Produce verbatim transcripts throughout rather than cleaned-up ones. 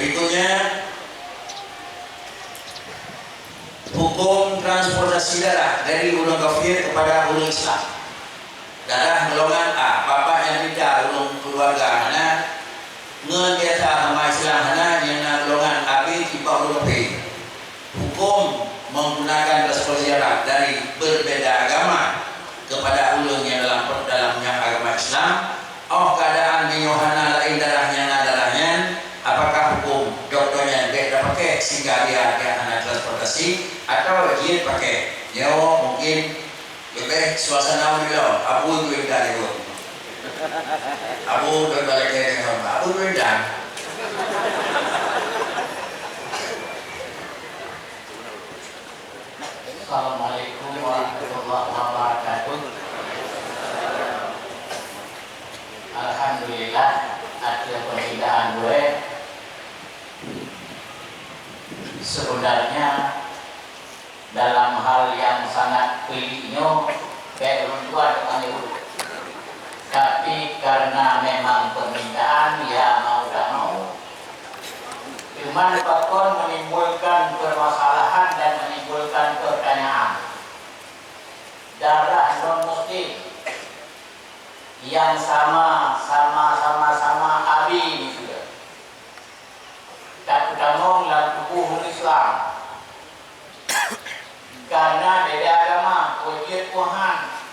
Berikutnya, hukum transportasi darah dari ureuëng kafir kepada ureuëng Islam. Darah golongan A, bapak nyang rida ureuëng keluarga hana, ngon biasa agama Islam hana, nyang na golongan A B timbak ureuëng kafir. Hukum menggunakan transportasi darah dari berbeda agama kepada ureuëng nyang dalam, dalam nyang agama Islam, óh keadaan meunyoe hana laén darah nyang na darah nyan, apakah hukum dokto nyan bèk tapakék sehingga dia, dia hana transportasi, atau jeuet pakék? Nyoe mungkin leubeh suasana ulôn, Abu Juwenda jaweueb. Abu Juwenda lagèe nyoe, Abu Juwenda. Assalamualaikum warahmatullahi wabarakatuh. Alhamdulillah, ateueh peurintah gurèe. Sebenarnya, dalam hal nyang sangat peulik nyoe, bèk ureuëng tuha nyang meunyeubut. Tapi, karena memang permintaan, ya mau tak mau, cuman pakon menimbulkan permasalahan dan menimbulkan pertanyaan. Darah non-muslim yang sama, sama, sama-sama A B misalnya, tapeutamong lam tuboh ureuëng Islam. Karena beda agama, peue jeuet peue han.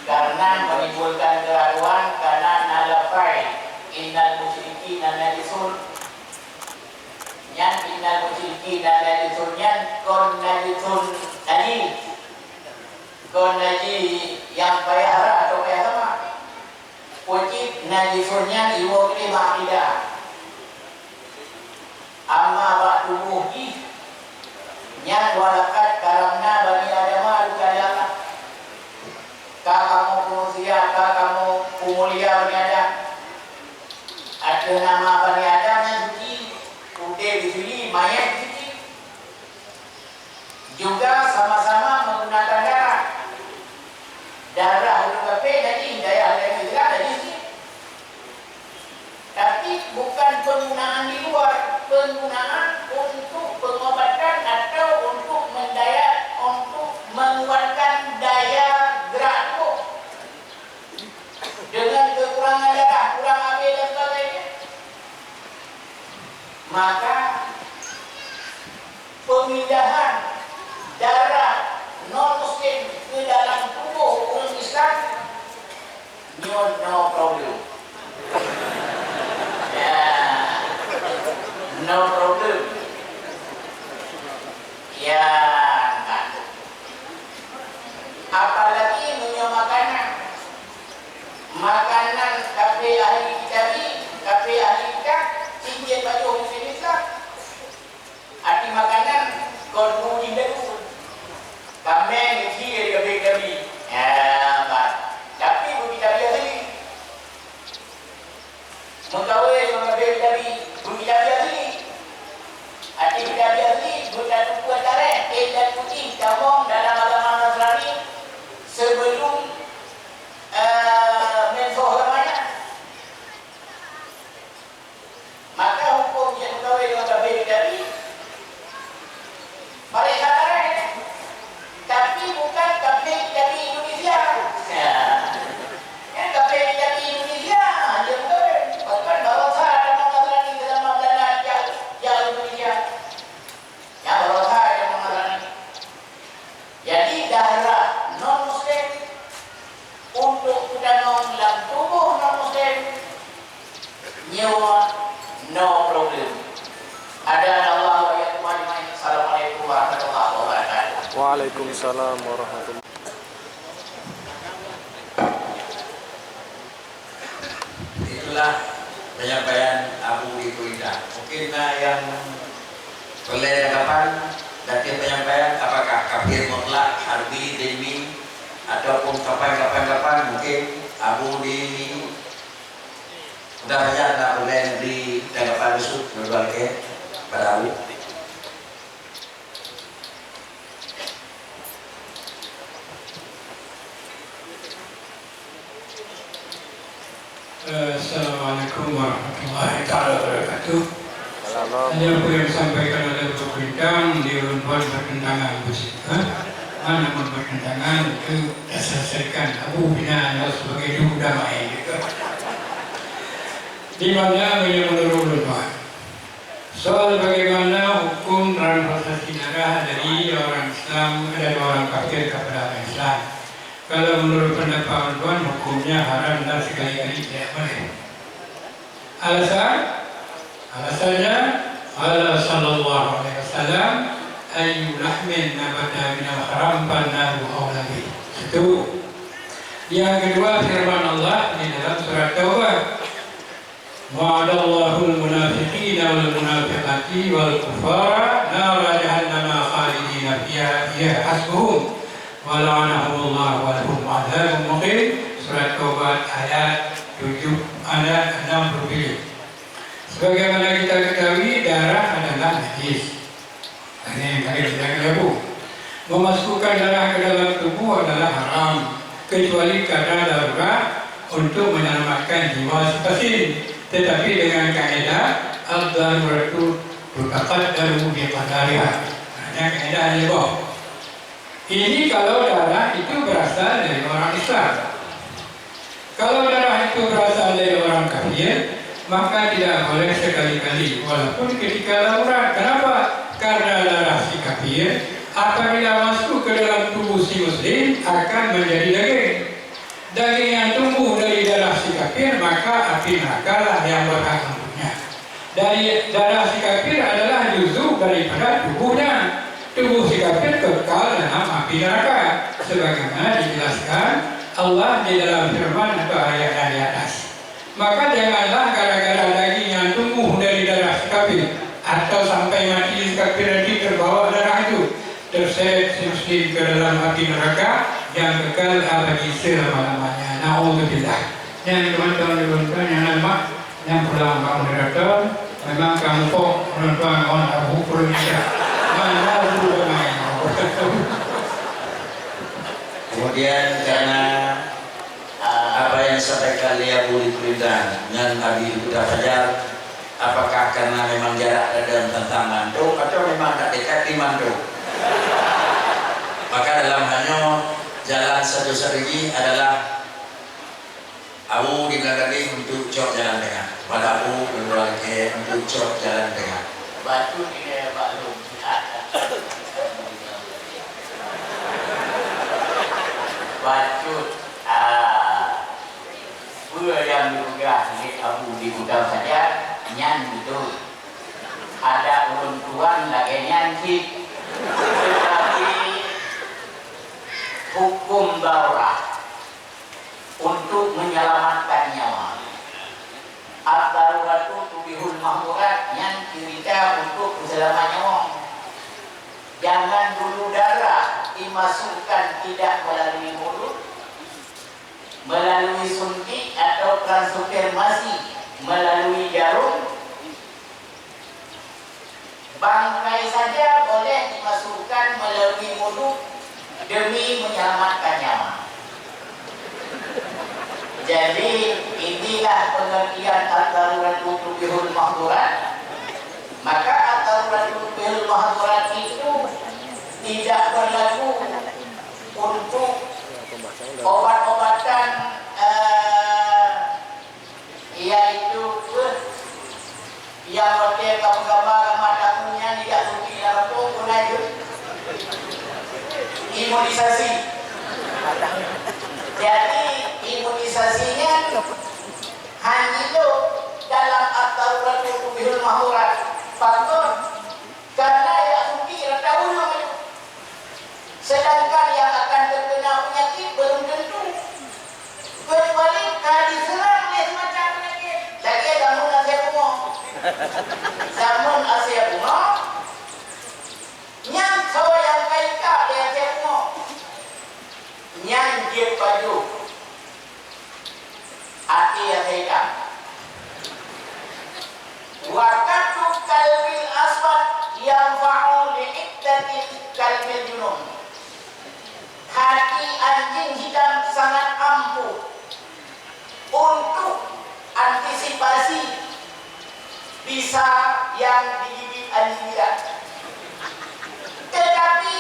Karena menimbulkan keraguan, karena na lafai, "Innal musyrikina najisun." Nyan innal musyrikina najisun nyan kon najisun najis. Kon najis nyang payah rhah atau payah sama. Peue jeuet najisun nyan iwoe keudéh bak akidah. Amma bak tuboh jih, nyan walaqad karamna bani Adama, kheun Allah. Ka kamoe peunusia, ka kamoe peumulia bani Adam. Ateueh nama bani Adam nyan suci, udeb suci, manyét suci. Juga sama-sama menggunakan darah. Darah ureuëng kafé najis, darah ureuëng Islam najis. Tapi bukan penggunaan di luar, penggunaan untuk pengobatan atau untuk mendaya, untuk menguatkan daya gerak tubuh. Dengan kekurangan darah, kurang A B dan sebagainya, maka pemindahan darah non-muslim ke dalam tubuh ureuëng Islam, nyoe no problem. Ya, no problem. Ya, kan. Apalagi meunyoe makanan, makanan kafé ahli kitab, kafé ahli kitab, cincin baju muslim Islam. Arti makanan kon uji deungon kaméng, cie, kafé kitab. Ya, kan. Tapi bagi kitab asli. Meukawen ngon kafé kitab, beukitab asli. Até kitab asli, beutatupeue tarikh, dan putih tamong dalam agama Nasrani sebelum, eh, mensoh agama nyan. Maka huköm jeuet meukawen ngon kafé kitab, Paréksa darah nyan. Tapi bukan kafé kitab Indonesia. Ya. Nyan kafé kitab Indonesia, dia bukan. Bahkan baroesa tamong Nasrani dalam Belanda, jak, jak Indonesia. Ya, baroesa tamong Nasrani. Jadi, darah non-muslim untuk geutanong lam tuboh non-muslim, nyoe no problem. Hadanallahu wa iyyakum ajmain. Assalamualaikum warahmatullahi wabarakatuh. Waalaikumsalam warahmatullahi. Itulah penyampaian Abu di Kulidah. Mungkin na nyang peureulèe tanggapan dari penyampaian, apakah kafir mutlak, harbi, dhimmi, ataupun kapan-kapan-kapan, mungkin Abu di Kulidah saja na peureulèe bri tanggapan khusus, kepada Abu. Eh, Assalamualaikum warahmatullahi taala wabarakatuh. Hanya apa yang disampaikan oleh Abu Bintang di Unwan bertentangan, ha? Mana pun bertentangan, itu diselesaikan Abu Bintang sebagai juru damai. Di mana yang menurut ulama? Soal bagaimana hukum transplantasia darah dari orang Islam dan orang kafir kepada orang Islam? Kalau menurut pendapat ulama, hukumnya haram dan sekali-kali tidak boleh. Alasan? Alasannya, qala sallallahu alaihi wasallam, "Ayyu lahmin nabata minal haram fannaru aula bih." Satu. Yang kedua, firman Allah di dalam surat Taubah, "Wa'adallahul munafiqina wal munafiqati wal kuffara nara jahannama khalidina fiha, hiya hasbuhum wa la'anahumullahu wa lahum adzabun muqim." Surat Taubah ayat tujuh, ayat enam puluh tujuh. Sebagaimana kita ketahui, darah adalah najis. Ini yang tadi kita kena bu. Memasukkan darah ke dalam tubuh adalah haram, kecuali karena darurat untuk menyelamatkan jiwa si pasien. Tetapi dengan kaedah, ad-daruratu tutaqaddaru bi qadariha. Hanya kaedah aja boh. Ini kalau darah itu berasal dari orang Islam. Kalau darah itu berasal dari orang kafir, maka tidak boleh sekali-kali, walaupun ketika darurat. Kenapa? Karena darah si kafir apabila masuk ke dalam tubuh si muslim akan menjadi daging. Daging yang tumbuh dari darah si kafir, maka api neraka lah yang berhak untuknya. Dari darah si kafir adalah juzuk daripada tubuhnya. Tubuh si kafir kekal dalam api neraka, sebagaimana dijelaskan Allah di dalam firman atau ayat yang di atas. Maka janganlah gara-gara daging yang tumbuh dari darah si kafir atau sampai mati si kafir nanti terbawa darah itu, terseret si muslim ke dalam api neraka yang kekal abadi selama-lamanya. Naudzubillah. Nyang teman-teman, teman-teman nyang lemah, nyang pulang bak moderator, memang kamoe pok penonton ngon Abu Purnisha. Mana Abu Damai? Kemudian karena, ah, apa yang disampaikan oleh Abu di Kuningan ngon Abi di Kuta Fajar, apakah karena memang jarak dalam tentang mantuk atau memang tak dekat di mantuk? Maka dalam hanya jalan satu-satu ini adalah Abu di Kuta Fajar untuk cok jalan tengah. Pada Abu di Kuta Fajar untuk cok jalan tengah. Bacut di Kuta Fajar. Bacut. Ah. Peue nyang geupeugah lé Abu di Kuta Fajar, nyan beutôi. Adak ulôn tuan lagèe nyan cit. Teutapi huköm darurat untuk menyelamatkan nyawa. Ad-daruratu tubihul mahdhurat, nyan ceurita untuk peuseulamat nyawa. Jangan dulu darah dimasukkan tidak melalui mulut, melalui suntik atau transformasi melalui jarum. Bangkai saja boleh dimasukkan melalui mulut demi menyelamatkan nyawa. Jadi, inilah pengertian ad-daruratu tubihul mahdhurat. Maka ad-daruratu tubihul mahdhurat itu tidak berlaku untuk obat-obatan, eh, yaitu, eh, nyang watèe ka meugambar-gambar tamu nyan tidak suntik lam rokok pun na jeuet. Imunisasi. Jadi, imunisasi nyan hanya dalam ad-daruratu tubihul mahdhurat. Pakon? Karena jak suntik rata ureueng. Sedangkan yang akan terkena penyakit belum tentu. Kecuali ka diserang oleh semacam penyakit. Lagèe jameun Asia Bungo. Jameun Asia Bungo, nyan soe nyang ka ikab lé Asia Bungo. Nyan jeuet pajoh. Até nyang seuitam. Wa qatlu kalbil aswad yanfa'u li iqdatil kalbil junun. Hati anjing hitam sangat ampuh untuk antisipasi bisa yang Tetapi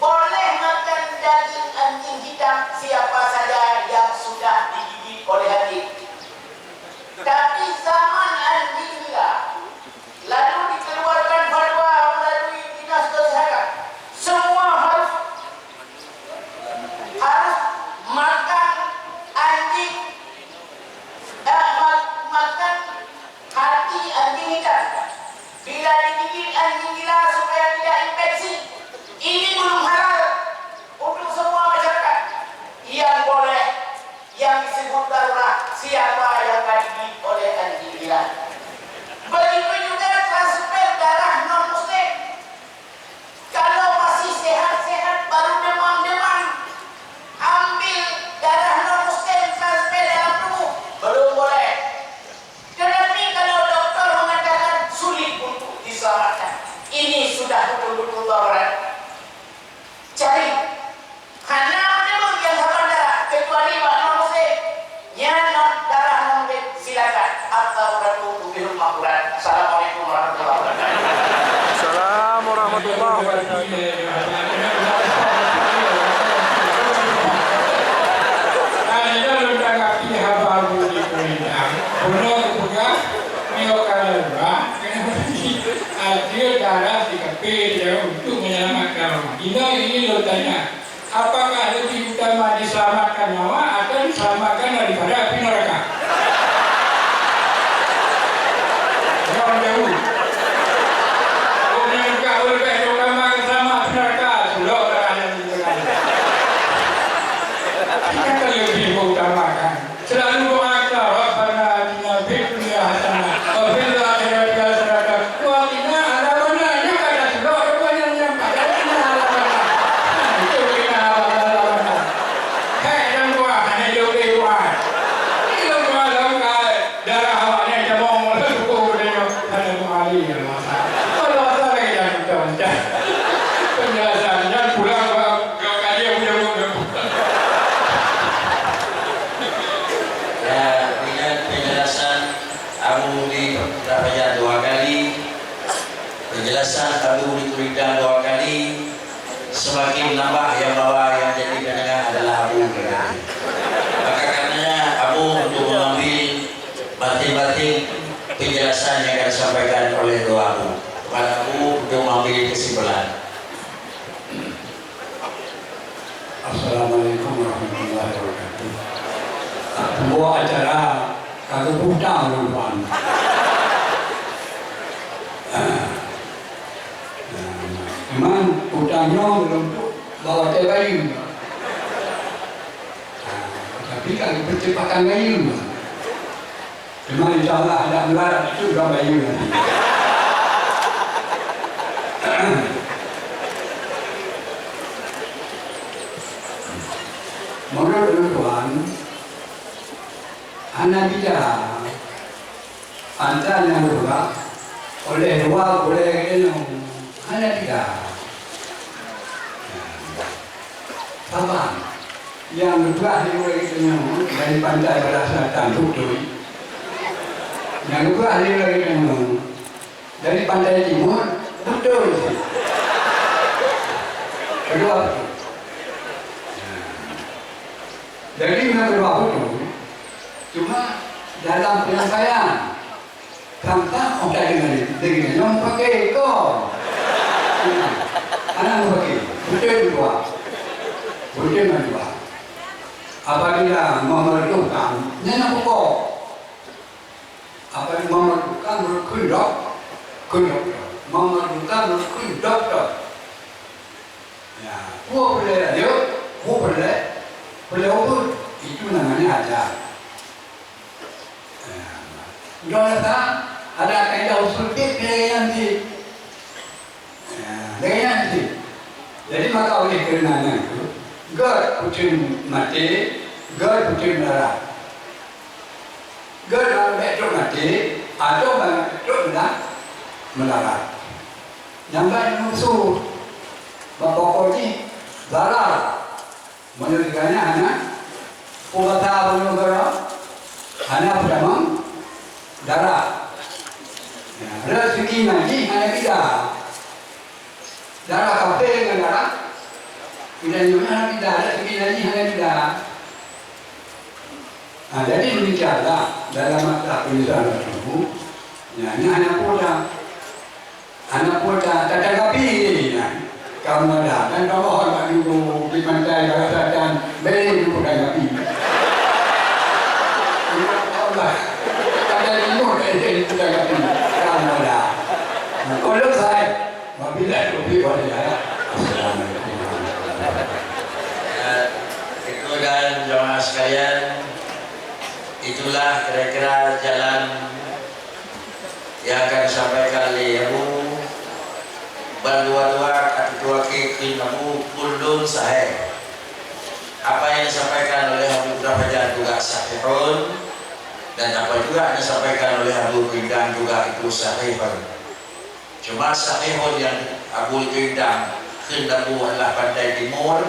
boleh makan daging anjing hitam siapa saja yang sudah digigit oleh anjing. Tapi zaman anjing nila, lalu dikeluarkan fatwa melalui dinas kesehatan, semua harus harus makan anjing, eh, ma- makan hati anjing hitam. Bila digigit anjing gila supaya tidak infeksi. Ini belum halal untuk semua masyarakat. Yang boleh, yang disebut darurat, siapa yang digigit oleh anjing gila. Begitu juga transfer darah non muslim. Kalau masih sehat-sehat, baru demam-demam, ambil darah non muslim, transfer dalam tubuh, belum boleh. Tetapi kalau doktor mengatakan sulit untuk diselamatkan, ini sudah betul-betul darurat. Cari. Hana meuteumé nyang saban darah, kecuali bak non muslim. Nyan non darah non muslim, silakan. At-daruratu tubihul mahdurat. Assalamualaikum warahmatullahi wabarakatuh. Assalamualaikum warahmatullahi wabarakatuh. Nah, ini lôn tanggapi haba Abu di Kuningan. Bunoe geupeugah, nyoe ka lheueh, ada darah di kape dia untuk menyelamatkan orang. Ini, ini lôn tanya. Apakah lebih utama diselamatkan nyawa atau diselamatkan daripada api neraka? Jawab jauh. Api neraka lebih utama selamat api neraka. Sudah orang yang di tengah. Kita kan lebih mengutamakan. Selalu doa kita, "Rabbana atina fid dunya hasanah, wa fil akhirati hasanah, wa qina adzabannar." Nyoe ka taseulok doa nyan, nyan, "Wa qina adzabannar." Nah, itu qina adzabannar. Hai, dalam doa, hana ilok lé doa. Ilok doa dalam ka darah awak nyan jamong, suku geutanyoe, hana doa lé, ya Allah. Kalau asal lagi jangan macam-macam. Penjelasan nyan pulang, Bang. Dua kali aku jawab. Ya, dengan penjelasan Abu di Rapajan dua kali, penjelasan Abu di Kuningan dua kali, semakin nambah yang bawa yang jadi penengah adalah Abu. Maka karenanya Abu untuk mengambil batin-batin penjelasan yang akan disampaikan oleh dua Abu. Kepada Abu untuk mengambil kesimpulan. Assalamualaikum warahmatullahi wabarakatuh. Buat acara kagak utang lôn tuan. Ah. Ah, memang utang nyoe lôn tu bawa teh bayu. Ah, tapi kagak percepatan bayu. Cuma insya Allah ada melarat itu udah bayu nanti. Menurut tuan, hana bida antara nyang geurak oleh dua gurée geutanyoe, hana bida. Saban, nyang geupeugah di ureuëng geutanyoe dari pantai balah selatan, beutôi. Nyang geupeugah di ureuëng geutanyoe dari pantai timur, beutôi. Kedua beutôi. Jadi, nyang kedua beutôi, cuma dalam penyampaian. Tang-tang óh ka deungon lé, deungon nyang meupaké kon. Hana meupaké, beutôi meutuah. Beutôi meutuah. Apabila memerlukan, nyan nyang pokok. Apabila memerlukan, meureukeun dok-, keun dokto. Memerlukan, meureukeun dokto. Ya, peue peureulée rayeuk, peue peureulée, peureulée ubeut. Itu namanya adat. Udah datang, ada kaidah usul fiqh lagèe nyan cit. Lagèe nyan cit. Jadi, maka oleh karena nyan tu, göt puceueng maté, göt puceueng meulara. Göt bèk trok maté, atau bèk trok meulara. Nyang ban musoh, bak pokok jih, bara. Meunyoe tiganya hana, peubasa meunyoe gara, hana peutamong darah. Ya, Rezeki najih hana bida. Darah kafé ngon darah Yunani hana bida, rezeki najih hana bida. Ha, jadi demikianlah dalam masalah penyusunan tubuh, nyan, nyan hana peue dah. Hana peue dah, tatanggapi je nyan. Kamoe dah, dan kamoe hormat guru di pantai Barasakan, beri guru tanggapi. Ada lima beri guru tanggapi. Kamoe dah. Nah, kalau saya, wabillahi taufiq wal hidayah. Assalamualaikum warahmatullahi wabarakatuh. Eh, Ibu dan jamaah sekalian, itulah kira-kira jalan yang akan disampaikan lé Abu. Ban dua-dua ateueh dua kée kheun Abu, kullun sahih. Apa yang disampaikan oleh Abu Dahbajah juga sahihun, dan apa juga yang disampaikan oleh Abu Rindang juga itu sahihun. Cuma sahihun yang Abu Rindang kheun Abu adalah pantai timur,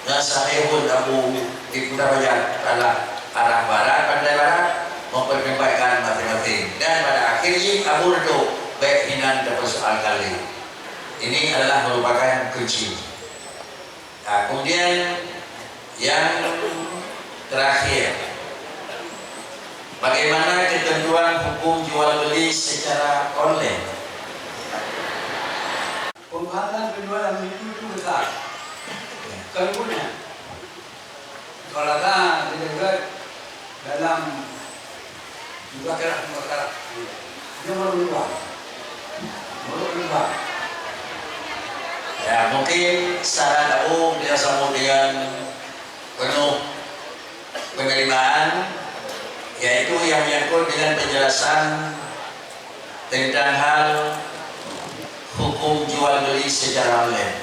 dan sahihun Abu di Kuta Bajan adalah arah barat, pantai barat, memperdebatkan masing-masing. Dan pada akhir jih, Abu Redo baik hinan terpersoalkan lagi. Ini adalah merupakan kunci. Nah, kemudian yang terakhir, bagaimana ketentuan hukum jual beli secara online? Pembahasan penjualan itu, itu besar. Seluruhnya. Kalau ada, dia dalam Muzakarat, muzakarat. Nyoe meureumbang. Meureumbang. Ya, mungkin saran Abu dia sambung dengan penuh penerimaan, yaitu yang menyangkut dengan penjelasan tentang hal hukum jual beli secara online.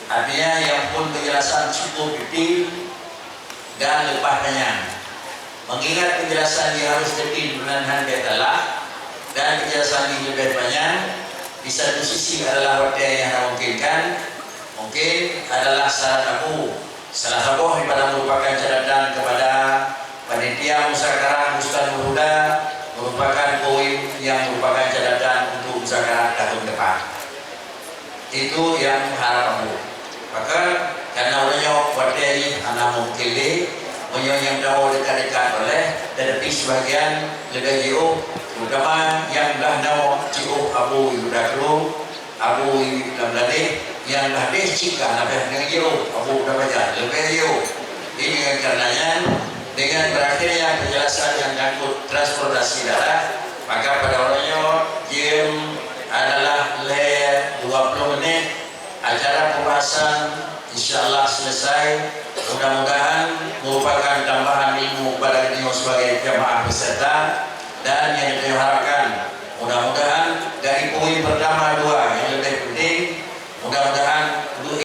Artinya, yang pun penjelasan cukup detail dan leubeh panyang. Mengingat penjelasan jih harus detail meunan han bèk salah, dan penjelasan jih leubeh panyang, di satu sisi adalah watèe nyang hana memungkinkan, mungkin adalah saran Abu, salah saboh daripada merupakan catatan kepada panitia musakarah Bustanul Huda, merupakan poin yang merupakan catatan untuk musakarah tahun depan. Itu yang harap Abu. Maka, karena uroe nyoe watèe jih hana mungkin lé, meunyoe nyang tao dekat-dekat oleh, tetapi sebahagian leubeh jiôh, terutama nyang dah nyoe jiôh Abu Yuda Kru, Abu Yuda Meulaléh, nyang dah deh cit ka hana payah deungon jiôh, Abu Yuda Bajan, leubeh jiôh. Jadi, dengan karenanya, dengan berakhirnya penjelasan yang menyangkut transportasi darat, maka pada uroe nyoe jeuem adalah lhèe dua ploh menit acara pembahasan, insya Allah selesai. Mudah-mudahan merupakan tambahan ilmu kepada geutanyoe sebagai jamaah peserta, dan nyang geutanyoe harapkan, mudah-mudahan